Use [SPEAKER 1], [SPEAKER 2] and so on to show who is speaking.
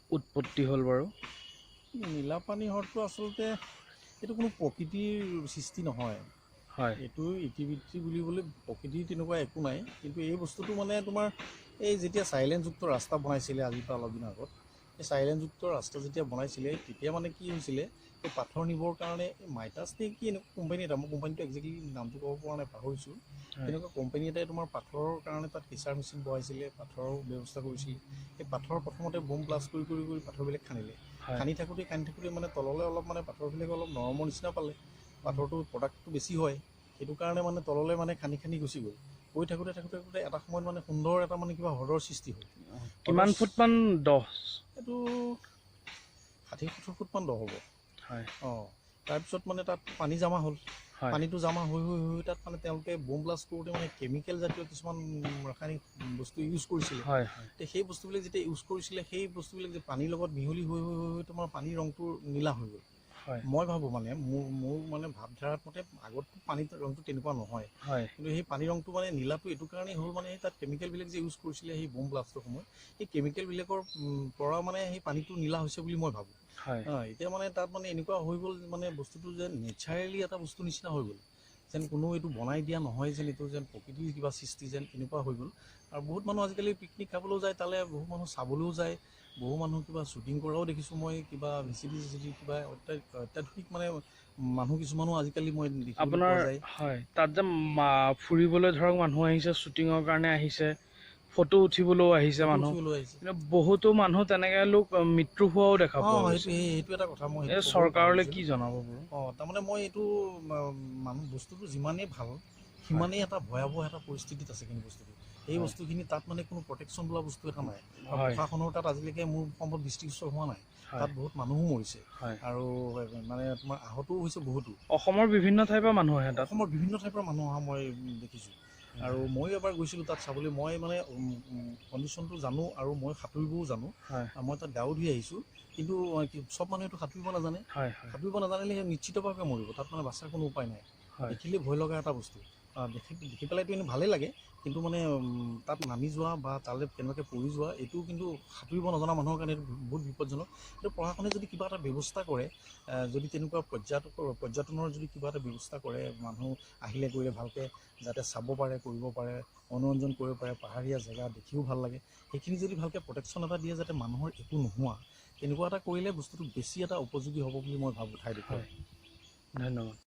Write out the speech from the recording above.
[SPEAKER 1] উৎপত্তি হ'ল বাৰু?
[SPEAKER 2] নীলাপানী হ্ৰদটো আচলতে এইটো কোনো প্ৰকৃতিৰ সৃষ্টি নহয়। এইটো ইতিবৃত্তি বুলিবলৈ প্ৰকৃতিৰ তেনেকুৱা একো নাই। কিন্তু এই বস্তুটো মানে তোমাৰ এই যেতিয়া চাইলেনযুক্ত ৰাস্তা বনাইছিলে আজিৰ পৰা অলপ দিনৰ আগত, এই চাইলেনযুক্ত ৰাস্তা যেতিয়া বনাইছিলে তেতিয়া মানে কি হৈছিলে, এই পাথৰ নিবৰ কাৰণে এই মাইটাছ নে কি এনেকুৱা কোম্পানী এটা, মই কোম্পানীটো একজেক্টলি নামটো ক'ব পৰা নাই, পাহৰিছোঁ, তেনেকুৱা কোম্পানী এটাই তোমাৰ পাথৰৰ কাৰণে তাত কেঁচাৰ মেচিন বহাইছিলে, পাথৰৰ ব্যৱস্থা কৰিছিলে। এই পাথৰ প্ৰথমতে বোম ব্লাষ্ট কৰি কৰি কৰি পাথৰবিলাক খান্দিলে। খান্দি থাকোঁতে খান্দি থাকোঁতে মানে তললৈ অলপ মানে পাথৰবিলাক অলপ নৰমৰ নিচিনা পালে, পাথৰটো প্ৰডাক্টটো বেছি হয়, সেইটো কাৰণে মানে তললৈ মানে খান্দি খান্দি গুচি গ'ল। গৈ থাকোঁতে থাকোঁতে থাকোঁতে এটা সময়ত মানে সুন্দৰ এটা মানে কিবা হ্ৰদৰ সৃষ্টি হ'ল।
[SPEAKER 1] কিমান ফুটমান দ?
[SPEAKER 2] এইটো 60-70 ফুটমান দ হ'ব। অঁ, তাৰপিছত মানে তাত পানী জমা হ'ল। পানীটো জমা হৈ হৈ হৈ তাত মানে তেওঁলোকে বোম ব্লাষ্ট কৰোঁতে মানে কেমিকেল জাতীয় কিছুমান ৰাসায়নিক বস্তু ইউজ কৰিছিলে। সেই বস্তুবিলাক যেতিয়া ইউজ কৰিছিলে, সেই বস্তুবিলাক যে পানীৰ লগত মিহলি হৈ হৈ হৈ তোমাৰ পানীৰ ৰংটো নীলা হৈ গ'ল। মই ভাবোঁ মানে মোৰ মানে ভাৱধাৰাত মতে আগততো পানীৰ ৰংটো তেনেকুৱা নহয়, কিন্তু সেই পানীৰ ৰংটো মানে নীলাটো এইটো কাৰণেই হ'ল মানে তাত কেমিকেলবিলাক যে ইউজ কৰিছিলে সেই বোম ব্লাষ্টৰ সময়ত, সেই কেমিকেলবিলাকৰ পৰা মানে সেই পানীটো নীলা হৈছে বুলি মই ভাবোঁ। এতিয়া মানে তাত মানে এনেকুৱা হৈ গ'ল মানে বস্তুটো যে নেচাৰেলি এটা বস্তু নিচিনা হৈ গ'ল, যেন কোনো এইটো বনাই দিয়া নহয়, যেন এইটো যেন প্ৰকৃতিৰ কিবা সৃষ্টি যেন এনেকুৱা হৈ গ'ল। আৰু বহুত মানুহ আজিকালি পিকনিক খাবলৈও যায় তালৈ, বহু মানুহ চাবলৈও যায়, বহু মানুহ কিবা শ্বুটিং কৰাও দেখিছোঁ মই, কিবা ভিচিডি চিচিডি কিবা অত্যাধুনিক মানে মানুহ কিছুমানো আজিকালি মই দেখিবলৈ পোৱা যায়।
[SPEAKER 1] হয়, তাত যে ফুৰিবলৈ ধৰক মানুহ আহিছে, শ্বুটিঙৰ কাৰণে আহিছে, ফটো উঠিবলৈও আহিছে মানুহ, কিন্তু বহুতো মানুহ তেনেকৈ লোক মৃত্যু হোৱাও দেখা পোৱা গৈছে।
[SPEAKER 2] সেইটো এটা কথা মই
[SPEAKER 1] চৰকাৰলৈ কি জনাব বাৰু?
[SPEAKER 2] অঁ, তাৰমানে মই এইটো মানুহ বস্তুটো যিমানেই ভাল সিমানেই এটা ভয়াৱহ এটা পৰিস্থিতিত আছে। কিন্তু বস্তুটো এই বস্তুখিনি তাত মানে কোনো প্ৰটেকশ্যন বোলা বস্তু এটা নাই। প্ৰশাসনৰ তাত আজিলৈকে মোৰ সম্ভৱ দৃষ্টিগোচৰ হোৱা নাই। তাত বহুত মানুহো মৰিছে আৰু মানে তোমাৰ আহতও হৈছে বহুতো।
[SPEAKER 1] অসমৰ বিভিন্ন ঠাইৰ পৰা মানুহ আহে তাত?
[SPEAKER 2] অসমৰ বিভিন্ন ঠাইৰ পৰা মানুহ অহা মই দেখিছোঁ। আৰু ময়ো এবাৰ গৈছিলোঁ তাত চাবলৈ। মই মানে কণ্ডিশ্যনটো জানো আৰু মই সাঁতুৰিবও জানো, মই তাত গাও ধুই আহিছোঁ। কিন্তু চব মানুহেতো সাঁতুৰিব নাজানে, সাঁতুৰিব নাজানিলে সেই নিশ্চিতভাৱে মৰিব, তাত মানে বাচাৰ কোনো উপায় নাই। দেখিলে ভয় লগা এটা বস্তু, দেখি পেলাইতো এনেই ভালেই লাগে, কিন্তু মানে তাত নামি যোৱা বা তালৈ কেনেবাকৈ পৰি যোৱা এইটো কিন্তু সাঁতুৰিব নজনা মানুহৰ কাৰণে বহুত বিপদজনক। কিন্তু প্ৰশাসনে যদি কিবা এটা ব্যৱস্থা কৰে, যদি তেনেকুৱা পৰ্যটনৰ যদি কিবা এটা ব্যৱস্থা কৰে, মানুহ আহিলে কৰিলে ভালকৈ যাতে চাব পাৰে, কৰিব পাৰে, মনোৰঞ্জন কৰিব পাৰে, পাহাৰীয়া জেগা দেখিও ভাল লাগে, সেইখিনি যদি ভালকৈ প্ৰটেকশ্যন এটা দিয়ে যাতে মানুহৰ একো নোহোৱা, তেনেকুৱা এটা কৰিলে বস্তুটো বেছি এটা উপযোগী হ'ব বুলি মই ভাবোঁ ঠাইডোখৰ।
[SPEAKER 1] ধন্যবাদ।